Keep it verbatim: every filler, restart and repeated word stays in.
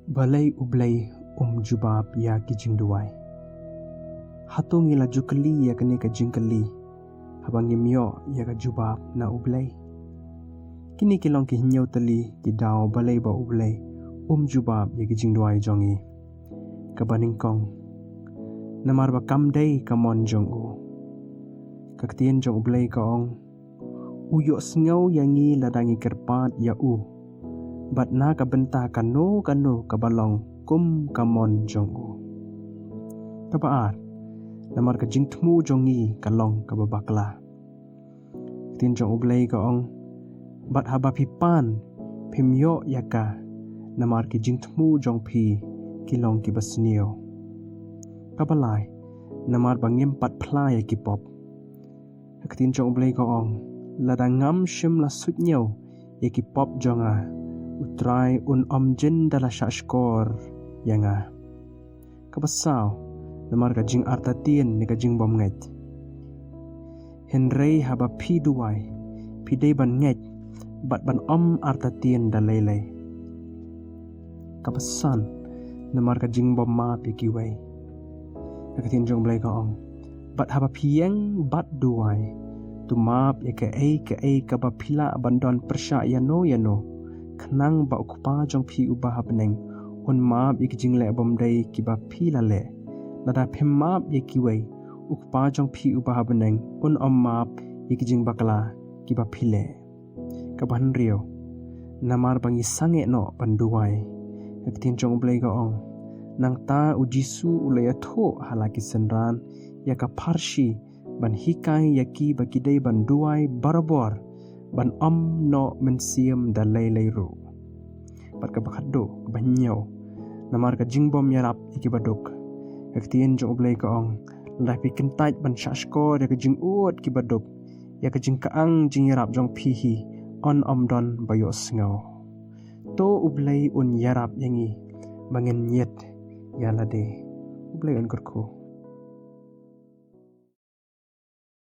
Balei U Blei um jubab ïa ki jingduwai? Hato ngi la ju kylli ïa kane ka jingkylli haba ngim ïoh ïa ka jubab na U Blei? Kine ki long ki hynñiew tylli ki daw balei ba U Blei um jubab ïa ki jingduwai jong ngi. Kaba nyngkong, namar ba kam dei ka mon jong u. Ka ktien jong U Blei ka ong, u ïohsngew ïa ngi lada ngi kyrpad ïa u, bad na ka bynta kano kano kaba long kum ka mon jong u. Kaba ar, namar ka jingthmu jong ngi ka long kaba bakla. Ka ktien jong U Blei ka ong, bad haba phi pan, phim ïoh ïa ka, namar ki jingthmu jong phi ki long kiba sniew. Kaba lai, namar ba ngim pat phla ïa ki pop. Ka ktien jong U Blei ka ong, lada ngam shym la suidñiew ïa ki pop jong nga, U Trai un ym jin da la shah shkor ïa nga. Kaba saw, namar ka jingartatien ne ka jingbymngeit. Hynrei haba phi duwai, phi dei ban ngeit bad ban ym artatien da lei lei. Kaba san, namar ka jingbymmap ïa kiwei. Ka ktien jong U Blei ka ong, bad haba phi ïeng bad duwai, to map ïa kaei kaei kaba phi lah ban don pyrshah ïano ïano, khnang ba U Kpa jong phi uba ha bneng un map ïa ki jingleh bymdei kiba phi la leh. Lada phim map ïa kiwei, U Kpa jong phi uba ha bneng un ym map ïa ki jingbakla kiba phi leh. Kaba hynriew, namar ba ngi sangeh noh ban duwai. Ka ktien jong U Blei ka ong, nangta U Jisu u la ïathuh ha la ki synran ïa ka pharshi ban hikai ïa ki ba ki dei ban duwai barabor, ban ym noh mynsiem da lei lei ruh. Bad kaba khatduh, kaba hynñiew, namar ka jingbymïarap ïa kiba duk. Ka ktien jong U Blei ka ong, lada phi kyntait ban shah shkor ïa ka jingud kiba duk, ïa ka jingkyang jingïarap jong phi hi yn ym don ba ïohsngew. To U Blei un ïarap ïa ngi ba ngin ñiet ïa lade. U Blei un kyrkhu.